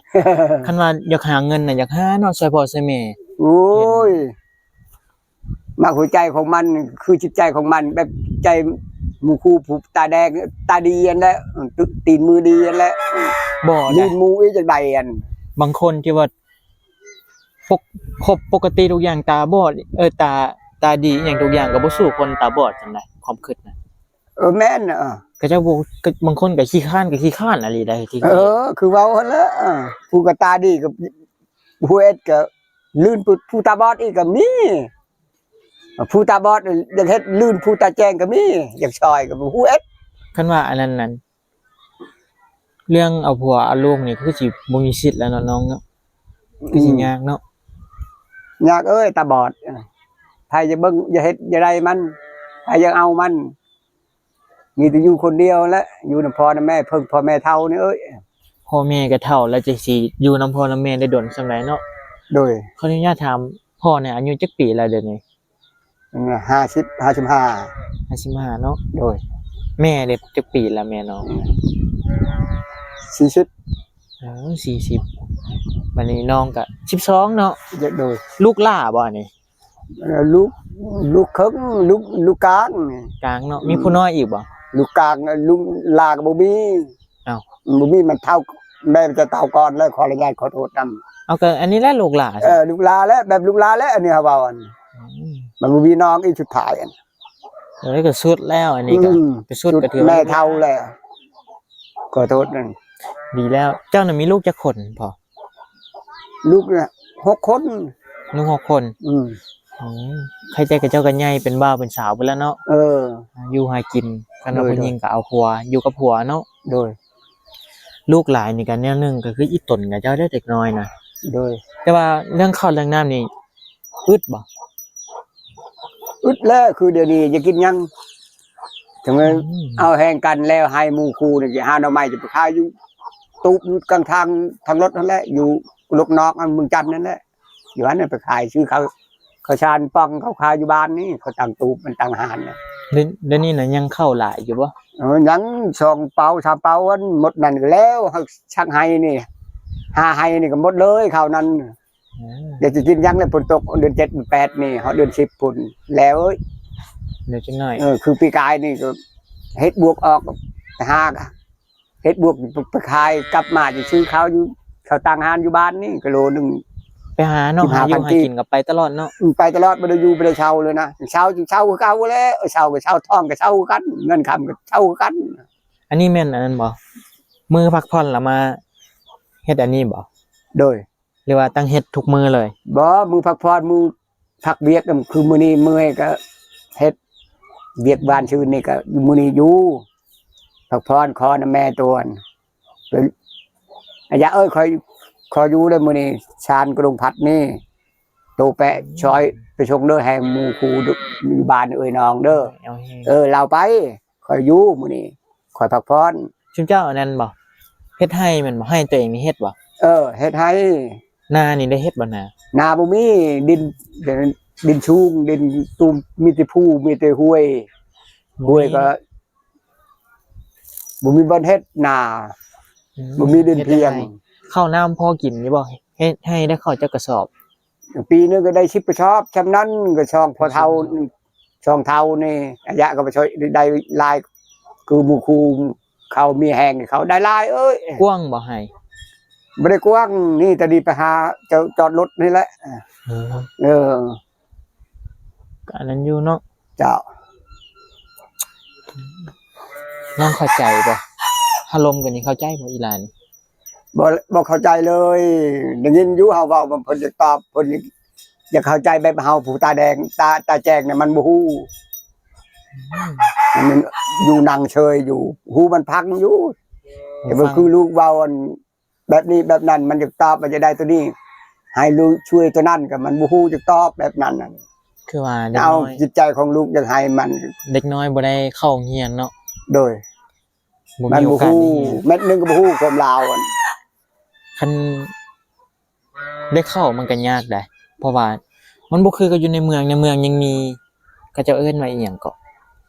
ຄັນວ່າຢາກຫາເງິນນະ ຢາກຫາເນາະ ຊ່ວຍພໍ່ຊ່ວຍແມ່. ໂອ້ຍ ມັກຫົວໃຈຂອງມັນ ຄືຈິດໃຈຂອງມັນ ແບບໃຈໝູ່ຄູ່ ຜູ້ຕາແດງ ຕາດີຫັ້ນແຫຼະ ຕີນມືດີຫັ້ນແຫຼະ ບໍ່ ລີນໝູ່ອີກຈັ່ງໃດຫັ້ນ. ບາງຄົນທີ່ວ່າ ປົກ ຄົບປົກກະຕິທຸກຢ່າງ ຕາບອດ ເອີ ຕາ ຕາດີອີ່ຫຍັງທຸກຢ່າງ ກໍບໍ່ສູ້ຄົນຕາບອດຈັ່ງໃດ ຄວາມຄິດນະ. ເອີ ແມ່ນ ເອີ ເຂົາເຈົ້າບໍ່ ກໍບາງຄົນກໍຂີ້ຄ້ານ ກໍຂີ້ຄ້ານອີ່ຫຼີໃດ໋ ທີ່ ເອີ ຄືເວົ້າຫັ້ນແຫຼະ ເອີ ຜູ້ກໍຕາດີກໍ ຜູ້ເຮັດກໍລື່ນ ຜູ້ ຜູ້ຕາບອດອີກກໍມີ ຜູ້ຕາບອດຢາກເຮັດລື່ນ ຜູ້ຕາແຈ້ງກໍມີ ຢາກຊ່ອຍກໍບໍ່ຮູ້ເຮັດ. ຄັນວ່າອັນນັ້ນນັ້ນ ເລື່ອງເອົາຜົວເອົາລູກນີ້ຄືຊິບໍ່ມີສິດແລ້ວເນາະນ້ອງເນາະ ອືມ ຄືຊິຍາກເນາະ. ຍາກເອີຍ ຕາບອດ ໃຜຈະເບິ່ງ ຈະເຮັດ ຈະໄດ້ມັນ ໃຜຈະເອົາມັນ ມີແຕ່ຢູ່ຄົນດຽວແຫຼະ ຢູ່ນຳພໍ່ນຳແມ່ ເພິ່ງພໍ່ແມ່ເຖົ້ານີ້ເອີຍ. ພໍ່ແມ່ກໍເຖົ້າແລ້ວ ຈັກຊິຢູ່ນຳພໍ່ນຳແມ່ໄດ້ດົນສ່ຳໃດເນາະ. ໂດຍ ຂໍອະນຸຍາດຖາມ ພໍ່ນີ້ອາຍຸຈັກປີແລ້ວດຽວນີ້? ຫ້າສິບ ຫ້າສິບຫ້າ ຫ້າສິບຫ້າເນາະ. ໂດຍ ແມ່ເດຈັກປີແລ້ວແມ່ນ້ອງ? ສີ່ສິບ ເອີ ສີ່ສິບ ບັດນີ້ນ້ອງກໍສິບສອງເນາະ. ໂດຍ ລູກຫຼ້າບໍ່ອັນນີ້? ເອີ ລູກ ລູກເຄິ່ງ ລູກ ລູກກາງ ກາງເນາະ. ອືມ ມີຜູ້ນ້ອຍອີກບໍ່? ລູກກາງ ລູກຫຼ້າກໍບໍ່ມີ. ເອົ້າ ບໍ່ມີ ມັນເຖົ້າ ແມ່ມັນຈະເຖົ້າກ່ອນແລ້ວ ຂໍອະນຸຍາດຂໍໂທດນຳ. ເອົາ ກໍອັນນີ້ແຫຼະລູກຫຼ້າ. ເອີ ລູກຫຼ້າແຫຼະ ແບບລູກຫຼ້າແຫຼະ ອັນນີ້ເຮົາເວົ້າ ອັນ ອືມ ມັນບໍ່ມີນ້ອງອີກສຸດທ້າຍ ອັນ ເອີ ກໍສຸດແລ້ວ ອັນນີ້ກໍ ອືມ ກໍສຸດ ສຸດກໍຖືວ່າແມ່ເຖົ້າແລ້ວ ຂໍໂທດນຳ. ດີແລ້ວ ເຈົ້ານະມີລູກຈັກຄົນພໍ່? ລູກນະ ຫົກຄົນ ລູກຫົກຄົນ. ອືມ ອືມ ໃຄແຕ່ເຂົາເຈົ້າກໍໃຫຍ່ເປັນບ່າວເປັນສາວໄປແລ້ວເນາະ. ເອີ ຢູ່ຫາກິນ ຄັນວ່າ ໂດຍ ຜູ້ຍິງກໍເອົາຜົວ ຢູ່ກັບຜົວເນາະ. ໂດຍ ລູກຫຼາຍນີ້ກໍແນວໜຶ່ງ ກໍຄືອີ່ຕົນເຂົາເຈົ້າເດ້ເດັກນ້ອຍນະ. ໂດຍ ແຕ່ວ່າເລື່ອງເຂົ້າເລື່ອງນ້ຳນີ້ອຶດບໍ່? ອຶດແລ້ວ ຄືດຽວນີ້ຈະກິນຫຍັງ? ຈັ່ງ ອືມ ເອົາແຮງກັນແລ້ວ ໃຫ້ໝູ່ຄູ່ນີ້ ຫາໜໍ່ໄມ້ຈະໄປຂາຍຢູ່ຕູບ ຢູ່ກາງທາງ ທາງລົດຫັ້ນແຫຼະ ຢູ່ລົກນອກ ເມືອງຈັນນັ້ນແຫຼະ ຢູ່ຫັ້ນນະ ໄປຂາຍ ຊື້ເຂົ້າ ເຂົ້າສານປ່ອງ ເຂົາຂາຍຢູ່ບ້ານນີ້ ເຂົາຕັ້ງຕູບ ມັນຕັ້ງຮ້ານນະ. ດຽວ ດຽວນີ້ນະ ຍັງເຂົ້າຫຼາຍຢູ່ບໍ່? ເອີ ຍັງສອງເປົາ ສາມເປົາ ອັນໝົດນັ້ນກໍແລ້ວ ສັກໄຮ່ນີ້ ຫ້າໄຮ່ນີ້ກໍໝົດເລີຍ ເຂົ້ານັ້ນ. ອືມ ດຽວຈະກິນຫຍັງແລ້ວ ຝົນຕົກເດືອນເຈັດ ເດືອນແປດນີ້ ຮອດເດືອນສິບພຸ້ນແລ້ວເອີຍ. ດຽວຈັກໜ້ອຍ ເອີ ຄືປີກາຍນີ້ກໍເຮັດບວກອອກ ຫາເຮັດບວກໄປຂາຍ ກັບມາຈະຊື້ເຂົ້າຢູ່ ເຂົ້າຕັ້ງຮ້ານຢູ່ບ້ານນີ້ ກິໂລໜຶ່ງ ໄປຫາເນາະ ສິບຫ້າພັນ ຫາຢູ່ຫາກິນກໍໄປຕະຫຼອດເນາະ. ອືມ ໄປຕະຫຼອດ ບໍ່ໄດ້ຢູ່ບໍ່ໄດ້ເຊົາເລີຍນະ. ເຊົາ ເຊົາຄືເກົ່າແຫຼະ ເຊົາກໍເຊົາ ທ້ອງກໍເຊົາຄືກັນ ເງິນຄຳກໍເຊົາຄືກັນ. ອັນນີ້ແມ່ນອັນນັ້ນບໍ່? ມື້ພັກຜ່ອນລະມາເຮັດອັນນີ້ບໍ່? ໂດຍ. ຫຼືວ່າຕັ້ງເຮັດທຸກມື້ເລີຍ? ບໍ່ ມື້ພັກຜ່ອນ ມື້ພັກວຽກ ຄືມື້ນີ້ເມື່ອຍກໍເຮັດວຽກບ້ານຊື່ນນີ້ ກໍມື້ນີ້ຢູ່ພັກຜ່ອນ ຂໍນຳແມ່ຕົວ ອາຍາເອີຍ ຂ້ອຍຂໍຢູ່ເດີມື້ນີ້ ຊານກະດົງພັດນີ້ ໂຕແປະຊ່ອຍໄປສົ່ງເດີ ແຮງໝູ່ຄູ່ຢູ່ບ້ານເອີຍນ້ອງເດີ. ເອີ ລາວໄປ ຂ້ອຍຢູ່ມື້ນີ້ ຂ້ອຍພັກຜ່ອນ. ຊຸມເຈົ້າອັນນັ້ນບໍ່ ເຮັດໄຮ່ແມ່ນບໍ່? ໄຮ່ຕົວເອງນີ້ເຮັດບໍ່? ເອີ ເຮັດໄຮ່. ນານີ້ໄດ້ເຮັດບໍ່ນາ? ນາບໍ່ມີ ດິນ ດິນສູງ ດິນຕູມ ມີແຕ່ພູ ມີແຕ່ຫ້ວຍ ຫ້ວຍກໍບໍ່ມີບ່ອນເຮັດນາ. ອືມ ບໍ່ມີດິນພຽງ. ເຮັດໄຮ່ ເຂົ້ານ້ຳພໍກິນຢູ່ບໍ່? ເຮັດໄຮ່ໄດ້ເຂົ້າຈັກກະສອບ? ປີໜຶ່ງກໍໄດ້ສິບກະສອບ ຊ່ຳນັ້ນກໍຊ່ອງພໍ່ເຖົ້າ ຊ່ອງເຖົ້ານີ້ ອາຍະກໍບໍ່ຊ່ອຍໄດ້ຫຼາຍ ຄືໝູ່ຄູ່ເຂົາມີແຮງ ເຂົາໄດ້ຫຼາຍເອີຍ. ກວ້າງບໍ່ໄຮ່? ບໍ່ໄດ້ກວ້າງ ນີ້ແຕ່ດີໄປຫາເຈົ້າຈອດລົດນີ້ແຫຼະ. ເອີ ເອີ ກໍອັນນັ້ນຢູ່ເນາະ. ເຈົ້າ ນ້ອງເຂົ້າໃຈບໍ່? ເຮົາລົມກັນນີ້ເຂົ້າໃຈບໍ່ ອີ່ຫຼານີ້? ບໍ່ ບໍ່ເຂົ້າໃຈເລີຍ. ໄດ້ຍິນຢູ່ເຮົາເວົ້າ ເພິ່ນຢາກຕອບ ເພິ່ນຢາກເຂົ້າໃຈແບບເຮົາ ຜູ້ຕາແດງ ຕາ ຕາແຈ້ງນະ ມັນບໍ່ຮູ້. ອືມ ມັນຢູ່ນັ່ງເຊີຍຢູ່ ຫູມັນພັງຢູ່. ແຕ່ວ່າຄືລູກເວົ້າອັນ ແບບນີ້ແບບນັ້ນ ມັນຢາກຕອບວ່າຈະໄດ້ໂຕນີ້ ໃຫ້ລູກຊ່ວຍໂຕນັ້ນ ກໍມັນບໍ່ຮູ້ຈະຕອບແບບນັ້ນນະ. ຄືວ່າເດັກນ້ອຍ ເອົາຈິດໃຈຂອງລູກຢາກໃຫ້ມັນ ເດັກນ້ອຍບໍ່ໄດ້ເຂົ້າໂຮງຮຽນເນາະ. ໂດຍ ບໍ່ມີໂອກາດໄດ້ຮຽນ ເມັດໜຶ່ງກໍບໍ່ຮູ້ຄວາມລາວ. ຄັນໄດ້ເຂົ້າມັນກໍຍາກໄດ໋ ເພາະວ່າມັນບໍ່ຄືກັບຢູ່ໃນເມືອງ. ໃນເມືອງຍັງມີ ເຂົາເຈົ້າເອີ້ນວ່າອີ່ຫຍັງເກາະ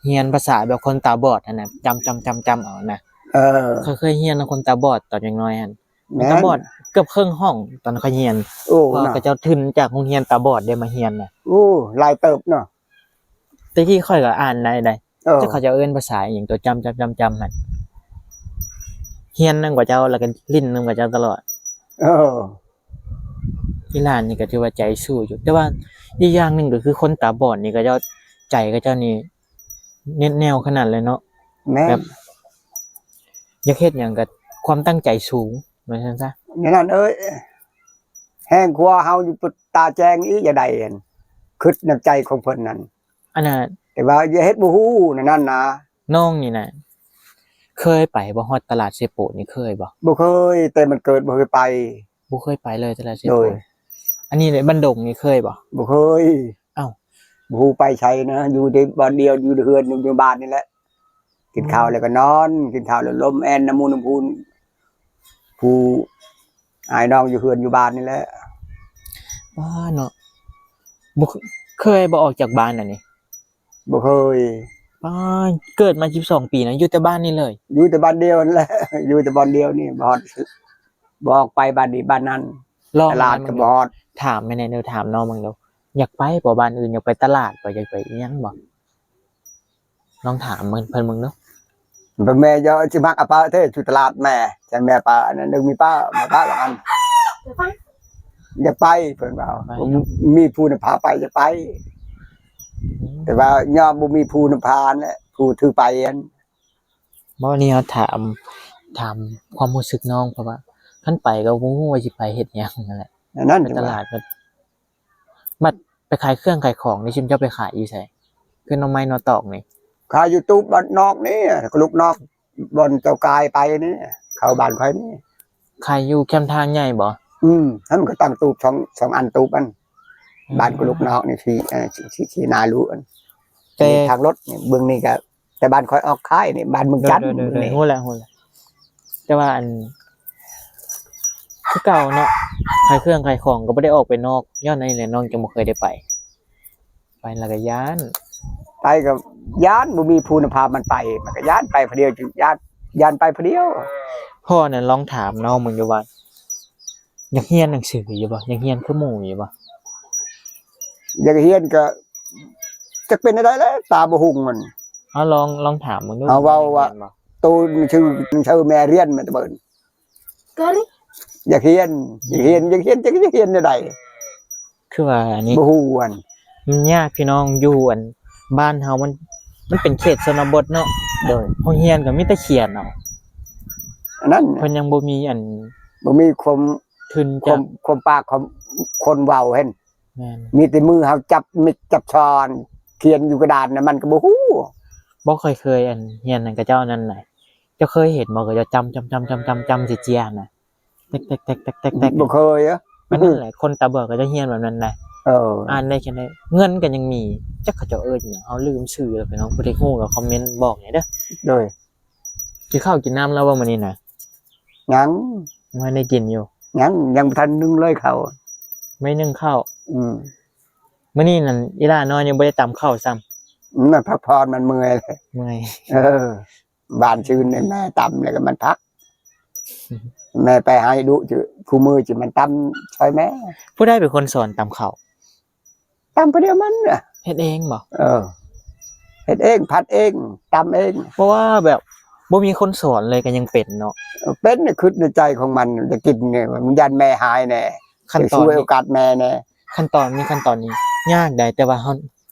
ຮຽນພາສາແບບຄົນຕາບອດຫັ້ນນະ ຈຳ ຈຳ ຈຳ ຈຳເອົານະ. ເອີ ຂ້ອຍເຄີຍຮຽນນຳຄົນຕາບອດຕອນຍັງນ້ອຍຫັ້ນ ແມ່ນ ຕາບອດເກືອບເຄິ່ງຫ້ອງຕອນຂ້ອຍຮຽນ. ໂອ້ ເພາະວ່າເນາະ ເຂົາເຈົ້າທຶນຈາກໂຮງຮຽນຕາບອດເດ້ມາຮຽນນະ. ໂອ້ ຫຼາຍເຕີບເນາະ. ແຕ່ກີ້ຂ້ອຍກໍອ່ານໄດ້ໄດ໋. ເອີ ແຕ່ເຂົາເຈົ້າເອີ້ນພາສາອີ່ຫຍັງ ຕົວຈຳ ຈຳ ຈຳ ຈຳຫັ້ນ ຮຽນນຳເຂົາເຈົ້າ ແລ້ວກໍຫຼິ້ນນຳເຂົາເຈົ້າຕະຫຼອດ. ເອີ ອີ່ຫຼານນີ້ກໍຖືວ່າໃຈສູ້ຢູ່ ແຕ່ວ່າອີກຢ່າງໜຶ່ງກໍຄືຄົນຕາບອດນີ້ ເຂົາເຈົ້າ ໃຈເຂົາເຈົ້ານີ້ແໜ້ນແໜ້ວຂະໜາດເລີຍເນາະ. ແມ່ນ ແບບຢາກເຮັດຫຍັງກໍຄວາມຕັ້ງໃຈສູງ ວ່າຊັ້ນຊະ. ແນວນັ້ນເອີຍ ແຮງກວ່າເຮົາຢູ່ຕາແຈ້ງອີກ ຢາກໄດ້ຫັ້ນ ຄິດໃນໃຈຂອງເພິ່ນນັ້ນ. ອັນນ່າ ແຕ່ວ່າຢ່າເຮັດບໍ່ຮູ້ນັ້ນນະ. ນ້ອງນີ້ນະ ເຄີຍໄປບໍ່ ຮອດຕະຫຼາດເຊໂປະນີ້ ເຄີຍບໍ່? ບໍ່ເຄີຍ ແຕ່ມັນເກີດບໍ່ເຄີຍໄປ. ບໍ່ເຄີຍໄປເລີຍຕະຫຼາດເຊໂປະ. ໂດຍ ອັນນີ້ເດ ບ້ານດົງນີ້ເຄີຍບໍ່? ບໍ່ເຄີຍ. ອ້າວ ບໍ່ຮູ້ໄປໃສນະ ຢູ່ແຕ່ບ່ອນດຽວ ຢູ່ເຮືອນ ຢູ່ ຢູ່ບ້ານນີ້ແຫຼະ. ກິນ ອືມ ຂ້າວແລ້ວກໍນອນ ກິນຂ້າວແລ້ວລົມແອນນຳໝູ່ນຳພູນ ຜູ້ອ້າຍນ້ອງຢູ່ເຮືອນຢູ່ບ້ານນີ້ແຫຼະ. ວ້າເນາະ ບໍ່ເຄີຍ ເຄີຍບໍ່ອອກຈາກບ້ານອັນນີ້? ບໍ່ເຄີຍ. ປ້າ ເກີດມາສິບສອງປີນະ ຢູ່ແຕ່ບ້ານນີ້ເລີຍ? ຢູ່ແຕ່ບ້ານດຽວຫັ້ນແຫຼະ ຢູ່ແຕ່ບ່ອນດຽວນີ້ ບໍ່ຮອດ ບໍ່ອອກໄປບ້ານນີ້ບ້ານນັ້ນ ລອງ ຕະຫຼາດກໍບໍ່ຮອດ. ຖາມແມ່ແດ່ເດີ ຖາມນ້ອງເບິ່ງດູ ຢາກໄປບໍ່ ບ້ານອື່ນ ຢາກໄປຕະຫຼາດບໍ່ ຢາກໄປອີ່ຫຍັງບໍ່? ລອງຖາມເພິ່ນ ເພິ່ນເບິ່ງດູ. ແມ່ເຈົ້າຊິມັກອາປາເທຢູ່ຕະຫຼາດແມ່ ຈັ່ງແມ່ປາອັນນັ້ນ ເດີມີປາ ແມ່ປາວ່າຫັ້ນ ຢາກໄປ ເພິ່ນວ່າ ໄປເນາະ ມີຜູ້ນຳພາໄປ ຢາກໄປ. ອືມ ແຕ່ວ່າຍາມບໍ່ມີຜູ້ນຳພາແຫຼະ ຜູ້ຖືໄປຫັ້ນ. ບໍ່ ນີ້ເຮົາຖາມ ຖາມຄວາມຮູ້ສຶກນ້ອງ ເພາະວ່າຄັນໄປກໍບໍ່ຮູ້ວ່າຊິໄປເຮັດຫຍັງຫັ້ນແຫຼະ ອັນນັ້ນ ໄປຕະຫຼາດ ບັດ ບັດໄປຂາຍເຄື່ອງຂາຍຂອງນີ້ ຊຸມເຈົ້າໄປຂາຍຢູ່ໃສ? ຄືໜໍ່ໄມ້ໜໍ່ຕອກນີ້ ຂາຍຢູ່ຕູບບ້ານນອກນີ້ ກະລຸກນອກ ບ່ອນເຈົ້າກາຍໄປນີ້ ເຂົ້າບ້ານຂ້ອຍນີ້. ຂາຍຢູ່ແຄມທາງໃຫຍ່ບໍ່? ອືມ ຫັ້ນມັນກໍຕັ້ງຕູບສອງ ສອງອັນ ຕູບອັນ ອືມ ບ້ານກະລຸກນອກນີ້ ທີ່ ເອີ ທີ່ ທີ່ ທີ່ນາລຸອັນ ແຕ່ ທີ່ທາງລົດນີ້ ເບື້ອງນີ້ກໍ ແຕ່ບ້ານຂ້ອຍອອກຄ້າຍນີ້ ບ້ານເມືອງຈັນ ໂດຍ ໂດຍ ເບິ່ງນີ້ ຮູ້ແລ້ວ ຮູ້ແລ້ວ. ແຕ່ວ່າອັນ ຄືເກົ່າເນາະ ຂາຍເຄື່ອງຂາຍຂອງກໍບໍ່ໄດ້ອອກໄປນອກ ຍ້ອນອັນນີ້ແຫຼະ ນ້ອງຈຶ່ງບໍ່ເຄີຍໄດ້ໄປ. ໄປແລ້ວກໍຢ້ານ ໄປກໍຢ້ານ ບໍ່ມີຜູ້ນຳພາມັນໄປ ມັນກໍຢ້ານໄປຜູ້ດຽວ ຢ້ານ ຢ້ານໄປຜູ້ດຽວ. ພໍ່ນັ້ນລອງຖາມນ້ອງເບິ່ງຢູ່ວ່າ ຢາກຮຽນໜັງສືຢູ່ບໍ່? ຢາກຮຽນຄືໝູ່ຢູ່ບໍ່? ຢາກຮຽນກໍຈັກເປັນແນວໃດແຫຼະ ຕາບໍ່ຮຸ່ງມັນ. ເຮົາລອງ ລອງຖາມເບິ່ງດູ ເຮົາເວົ້າວ່າ ໂຕມັນຊື່ ມັນຊື່ແມ່ຮຽນ ແມ່ຕະເບີນ ຢາກຮຽນ ຢາກຮຽນ ຢາກຮຽນ ຈັກຈະຮຽນແນວໃດ. ຄືວ່າອັນນີ້ ບໍ່ຮູ້ອັນ ມັນຍາກພີ່ນ້ອງ ຢູ່ອັນບ້ານເຮົາມັນ ມັນເປັນເຂດຊົນນະບົດເນາະ ໂດຍ ໂຮງຮຽນກໍມີແຕ່ຂຽນເອົາ ອັນນັ້ນ ເພິ່ນຍັງບໍ່ມີອັນ ບໍ່ມີຄວາມ ທຶນ ຄວາມ ຈະ ຄວາມປາກຂອງຄົນເວົ້າຫັ້ນ ແມ່ນ ມີແຕ່ມືເຮົາຈັບມິກຈັບຊອນ ຂຽນຢູ່ກະດານນະ ມັນກໍບໍ່ຮູ້ ບໍ່ຄ່ອຍເຄີຍອັນຮຽນນຳເຂົາເຈົ້ານັ້ນນະ ເຈົ້າເຄີຍເຫັນບໍ່ ເຂົາເຈົ້າຈ້ຳໆໆໆໆໃສ່ເຈ້ຍນະ ແຕັກໆໆໆໆ ບໍ່ເຄີຍ ອັນນັ້ນແຫຼະ ຄົນຕາບອດເຂົາເຈົ້າຮຽນແບບນັ້ນນະ ເອີ ອ່ານໄດ້ແຄ່ນັ້ນ ເງິນກໍຍັງມີ ຈັກເຂົາເຈົ້າເອີ້ນຫຍັງ ເຮົາລືມຊື່ແລ້ວພີ່ນ້ອງ ຜູ້ໃດຮູ້ກໍຄອມເມັນບອກແດ່ເດີ ໂດຍ ກິນເຂົ້າກິນນ້ຳແລ້ວບໍ່ມື້ນີ້ນະ? ຍັງ ຍັງບໍ່ທັນໄດ້ກິນຢູ່ ຍັງ ຍັງບໍ່ທັນໜຶ້ງເລີຍເຂົ້າ ໄມ່ໜຶ້ງເຂົ້າ ອືມ ມື້ນີ້ນັ້ນອີ່ຫຼ້ານ້ອຍຍັງບໍ່ໄດ້ຕຳເຂົ້າຊ້ຳ ມັນພັກຜ່ອນ ມັນເມື່ອຍ ເມື່ອຍ ເອີ ບານຊືນນີ້ແມ່ຕຳແລ້ວກໍມັນພັກ ແມ່ໄປໃຫ້ດຸ ຄູ່ມື້ຊິມັນຕຳຊ່ອຍແມ່ ຜູ້ໃດເປັນຄົນສອນຕຳເຂົ້າ? ຕຳຜູ້ດຽວມັນນະ ເຮັດເອງບໍ່? ເອີ ເຮັດເອງ ຜັດເອງ ຕຳເອງ ເພາະວ່າແບບບໍ່ມີຄົນສອນເລີຍກໍຍັງເປັນເນາະ ເອີ ເປັນ ຄິດໃນໃຈຂອງມັນ ຢາກກິນນີ້ ມັນຢ້ານແມ່ຫາຍແດ່ ຂັ້ນຕອນ ຢາກສວຍໂອກາດແມ່ແດ່ ຂັ້ນຕອນນີ້ ຂັ້ນຕອນນີ້ຍາກໃດ໋ ແຕ່ວ່າເຮົາ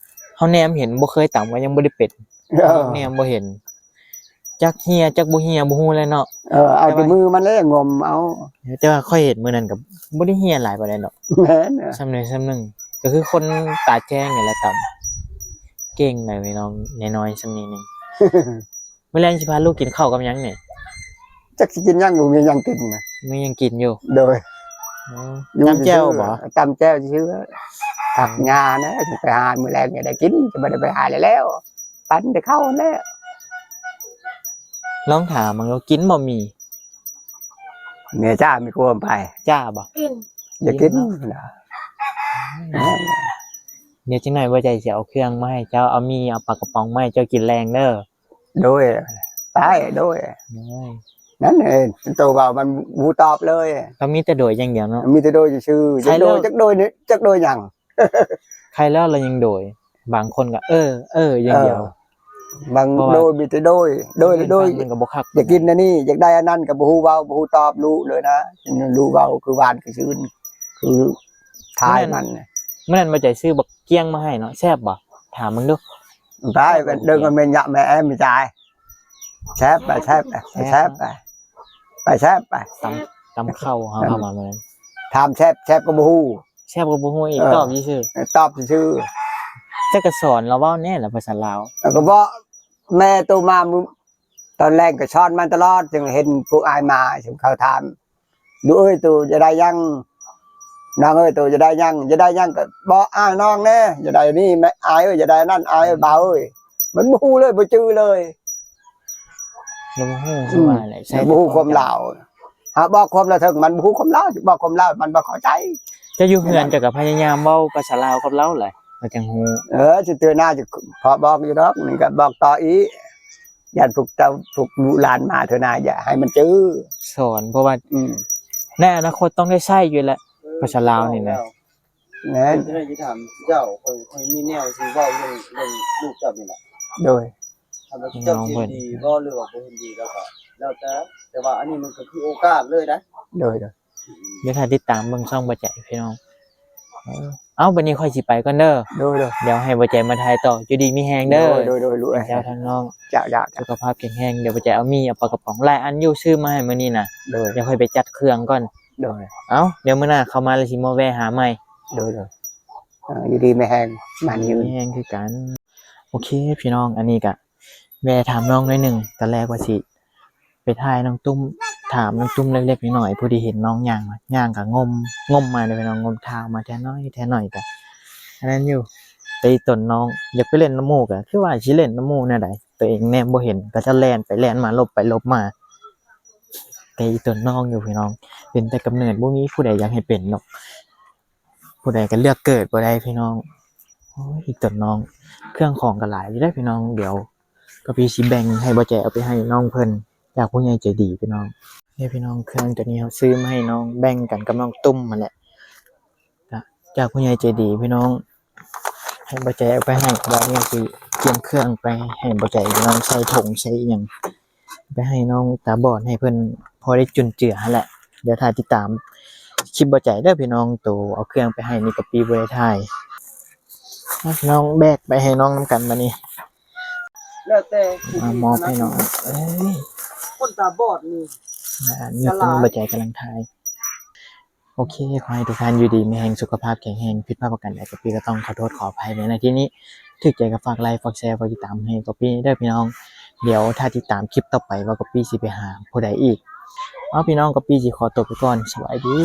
ເຮົາແນມເຫັນ ບໍ່ເຄີຍຕຳກໍຍັງບໍ່ໄດ້ເປັນ ເອີ ແນມບໍ່ເຫັນ ຈັກເຫ່ຍຈັກບໍ່ເຫ່ຍບໍ່ຮູ້ແຫຼະເນາະ ເອີ ເອົາແຕ່ ແຕ່ວ່າ ມືມັນແຫຼະ ງົມເອົາ ແຕ່ວ່າຂ້ອຍເຫັນມື້ນັ້ນກໍບໍ່ໄດ້ເຫ່ຍຫຼາຍປານໃດດອກ ແມ່ນ ສ່ຳໃດສ່ຳໜຶ່ງ ກໍຄືຄົນຕາແຈ້ງນີ້ແຫຼະຕຳ ເກັ່ງໃດ໋ນ້ອງ ນ້ອຍໆສ່ຳນີ້ໜຶ່ງ ມື້ແລງຊິພາລູກກິນເຂົ້າກັບຫຍັງນີ້? ຈັກຊິກິນຫຍັງ ບໍ່ມີຫຍັງກິນນະ ມີຫຍັງກິນຢູ່ ໂດຍ ອໍ ຢູ່ ຕຳແຈ່ວບໍ່? ຕຳແຈ່ວຊື່ໆ ຜັກຫຍ້ານະ ຊິໄປຫາມື້ແລງນີ້ໄດ້ກິນ ຈະບໍ່ໄດ້ໄປຫາແລ້ວ ປັນແຕ່ເຂົ້າຫັ້ນແຫຼະ ລອງຖາມມັນ ວ່າກິນບໍ່ໝີ່? ແມ່ຈ້າມີຄວາມໄປ ຈ້າບໍ່? ກິນ ຢາກກິນ ກິນເນາະ ແມ່ນ ດຽວຈັກໜ້ອຍບໍ່ໃຈຊິເອົາເຄື່ອງມາໃຫ້ເຈົ້າ ເອົາໝີ່ ເອົາປາກະປ໋ອງມາໃຫ້ເຈົ້າກິນແລງເດີ ໂດຍ ໄປ ໂດຍ ໂດຍ ນັ້ນເອງ ໂຕເວົ້າມັນບໍ່ຕອບເລີຍ ກໍມີແຕ່ໂດຍຢ່າງດຽວເນາະ ມີແຕ່ໂດຍຊື່ໆ ໃຄແລ້ວ ຈັກໂດຍ ຈັກໂດຍ ຈັກໂດຍຫຍັງ ໃຄແລ້ວລະຍັງໂດຍ ບາງຄົນກໍ ເອີ ເອີ ຢ່າງດຽວ ເອີ ບາງ ເພາະວ່າ ໂດຍ ມີແຕ່ໂດຍ ໂດຍ ໂດຍ ມັນກໍບໍ່ຄັກ ຢາກກິນອັນນີ້ ຢາກໄດ້ອັນນັ້ນ ກໍບໍ່ຮູ້ເວົ້າ ບໍ່ຮູ້ຕອບລູກເລີຍນະ ລູກເວົ້າຄືຫວານຄືຊື່ນ ຄືທ້າຍມັນ ມື້ນັ້ນ ມື້ນັ້ນບໍ່ໃຈຊື້ບັກກ້ຽງມາໃຫ້ເນາະ ແຊບບໍ່? ຖາມເບິ່ງດູ ໄດ້ ເດີນກັນແມ່ນຍະແມ່ແອມມີຈ່າຍ ແຊບໄປ ແຊບໄປ ແຊບ ແຊບໄປ ໄປແຊບໄປ ຕຳ ຕຳເຂົ້າເຮົາ ເອີ ເອົາມາມື້ນັ້ນ ຖາມແຊບ ແຊບກໍບໍ່ຮູ້ ແຊບກໍບໍ່ຮູ້ອີກ ເອີ ຕອບຊື່ໆ ເອີ ຕອບຊື່ໆ ຈັກກະສອນລາວເວົ້າແດ່ລະພາສາລາວ ເອີ ກໍເວົ້າ ແມ່ໂຕມາມື້ ຕອນແລງກໍສອນມັນຕະຫຼອດ ຈຶ່ງເຫັນພວກອ້າຍມາ ຈຶ່ງເຂົາຖາມ ລູກເອີຍ ໂຕຈະໄດ້ຫຍັງ? ນ້ອງເອີຍ ໂຕຈະໄດ້ຫຍັງ? ຈະໄດ້ຫຍັງກໍບອກອ້າຍນ້ອງແດ່ ຈະໄດ້ນີ້ແມ່ ອ້າຍເອີຍ ຈະໄດ້ນັ້ນ ອ້າຍເອີຍ ບ່າວເອີຍ ມັນບໍ່ຮູ້ເລີຍ ບໍ່ຈື່ເລີຍ ບໍ່ຮູ້ ອືມ ວ່າແຫຼະ ໃຊ້ ບໍ່ຮູ້ຄວາມລາວ ຫາກບອກຄວາມລາວເຖິງ ມັນບໍ່ຮູ້ຄວາມລາວ ຊິບອກຄວາມລາວ ມັນບໍ່ເຂົ້າໃຈ ເຈົ້າຢູ່ເຮືອນ ເຈົ້າກໍພະຍາຍາມເວົ້າພາສາລາວກັບລາວແຫຼະ ລາວຈັ່ງຮູ້ ເອີ ຊິເຕືອນໜ້າ ຊິພໍບອກຢູ່ດອກ ນີ້ກໍບອກຕໍ່ອີກ ຢ້ານພວກເຈົ້າ ພວກລູກຫຼານມາເທື່ອໜ້າ ຢ່າໃຫ້ມັນຈື່ ສອນ ເພາະວ່າ ອືມ ໃນອະນາຄົດຕ້ອງໄດ້ໃຊ້ຢູ່ແຫຼະ ພາສາລາວນີ້ນະ ແມ່ນ ເຈົ້າ ຂ້ອຍ ຂ້ອຍມີແນວຊິເວົ້າເລື່ອງ ເລື່ອງລູກເຈົ້ານີ້ແຫຼະ ໂດຍ ຖ້າວ່າເຈົ້າເຫັນດີບໍ່ ຫຼືວ່າບໍ່ເຫັນດີ ແລ້ວກໍແລ້ວແຕ່ ແຕ່ວ່າອັນນີ້ມັນກໍຄືໂອກາດເລີຍນະ ໂດຍ ໂດຍ ດຽວຖ້າຕິດຕາມເບິ່ງຊ່ອງບໍ່ໃຈພີ່ນ້ອງ ເອີ ເອົ້າ ບັດນີ້ຂ້ອຍຊິໄປກ່ອນເດີ ໂດຍ ໂດຍ ດຽວໃຫ້ບໍ່ໃຈມາຖ່າຍຕໍ່ ຢູ່ດີມີແຮງເດີ ໂດຍ ໂດຍ ໂດຍ ລູກເອີຍ ເຈົ້າທັງນ້ອງ ເຈົ້າ ເຈົ້າ ເຈົ້າ ສຸຂະພາບແຂງແຮງ ດຽວບໍ່ໃຈເອົາໝີ່ ເອົາປາກະປ໋ອງ ຫຼາຍອັນຢູ່ ຊື້ມາໃຫ້ມື້ນີ້ນະ ໂດຍ ດຽວຂ້ອຍໄປຈັດເຄື່ອງກ່ອນ ໂດຍ ເອົ້າ ດຽວມື້ໜ້າເຂົ້າມາແລ້ວຊິມາແວ່ຫາໃໝ່ ໂດຍ ໂດຍ ເອີ ຢູ່ດີມີແຮງ ໝານຍືນ ຢູ່ດີມີແຮງຄືກັນ ໂອເຄພີ່ນ້ອງ ອັນນີ້ກະ ແວ່ຖາມນ້ອງໜ້ອຍໜຶ່ງ ຕອນແລກວ່າຊິໄປຖ່າຍນ້ອງຕຸ້ມ ຖາມນ້ອງຕຸ້ມເລັກໆນ້ອຍໆ ພໍດີເຫັນນ້ອງຍ່າງມາ ຍ່າງກະງົມ ງົມມາເດີພີ່ນ້ອງ ງົມເທົ້າມາແທ້ໜ້ອຍແທ້ໜ້ອຍກະ ອັນນັ້ນຢູ່ ແຕ່ອີ່ຕົນນ້ອງຢາກໄປຫຼິ້ນນຳໝູ່ ກະຄືວ່າຊິຫຼິ້ນນຳໝູ່ແນວໃດ ຕົວເອງແນມບໍ່ເຫັນ ເຂົາເຈົ້າແລ່ນໄປແລ່ນມາ ຫຼົບໄປຫຼົບມາ ແຕ່ອີ່ຕົນນ້ອງຢູ່ພີ່ນ້ອງ ເປັນແຕ່ກຳເນີດ ບໍ່ມີຜູ້ໃດຢາກໃຫ້ເປັນດອກ ຜູ້ໃດກໍເລືອກເກີດບໍ່ໄດ້ພີ່ນ້ອງ ໂອ້ຍ ອີ່ຕົນນ້ອງ ເຄື່ອງຂອງກໍຫຼາຍຢູ່ເດ້ພີ່ນ້ອງ ດຽວກໍພີ່ຊິແບ່ງໃຫ້ບໍ່ແຈເອົາໄປໃຫ້ນ້ອງເພິ່ນ ຈາກຜູ້ໃຫຍ່ໃຈດີພີ່ນ້ອງ ນີ້ພີ່ນ້ອງ ເຄື່ອງຕົວນີ້ເຮົາຊື້ມາໃຫ້ນ້ອງ ແບ່ງກັນກັບນ້ອງຕຸ້ມຫັ້ນແຫຼະ ຈາກຜູ້ໃຫຍ່ໃຈດີພີ່ນ້ອງ ໃຫ້ບໍ່ແຈເອົາໄປໃຫ້ ບາດນີ້ຊິກຽມເຄື່ອງໄປໃຫ້ບໍ່ແຈພີ່ນ້ອງ ໃສ່ຖົງໃສ່ອີ່ຫຍັງ ໄປໃຫ້ນ້ອງຕາບອດ ໃຫ້ເພິ່ນພໍໄດ້ຈຸນເຈືອຫັ້ນແຫຼະ ດຽວຖ້າຕິດຕາມ ຄລິບບໍ່ໃຈເດີພີ່ນ້ອງ ໂຕເອົາເຄື່ອງໄປໃຫ້ນີ້ກະປີບໍ່ໄດ້ຖ່າຍ. ມາພີ່ນ້ອງ ແບກໄປໃຫ້ນ້ອງນຳກັນບາດນີ້. ແລ້ວແຕ່ຜູ້ ມາມອບໃຫ້ນ້ອງ. ເອີຍ ຄົນຕາບອດນີ້ ອ່າ ນີ້ ກະຫຼາຍ ບໍ່ໃຈກຳລັງຖ່າຍ. ໂອເຄ ຂໍໃຫ້ທຸກທ່ານຢູ່ດີມີແຮງ ສຸຂະພາບແຂງແຮງ ຜິດພາດປະການໃດກະປີກະຕ້ອງຂໍໂທດຂໍອະໄພໃນທີ່ນີ້. ຖືກໃຈກະຝາກໄລ ຝາກແຊ ຝາກຕິດຕາມໃຫ້ກະປີເດີພີ່ນ້ອງ. ດຽວຖ້າຕິດຕາມຄລິບຕໍ່ໄປວ່າກະປີຊິໄປຫາຜູ້ໃດອີກ. ເອົາ ພີ່ນ້ອງ ກະປີຊິຂໍຕົວໄປກ່ອນ ສະບາຍດີ.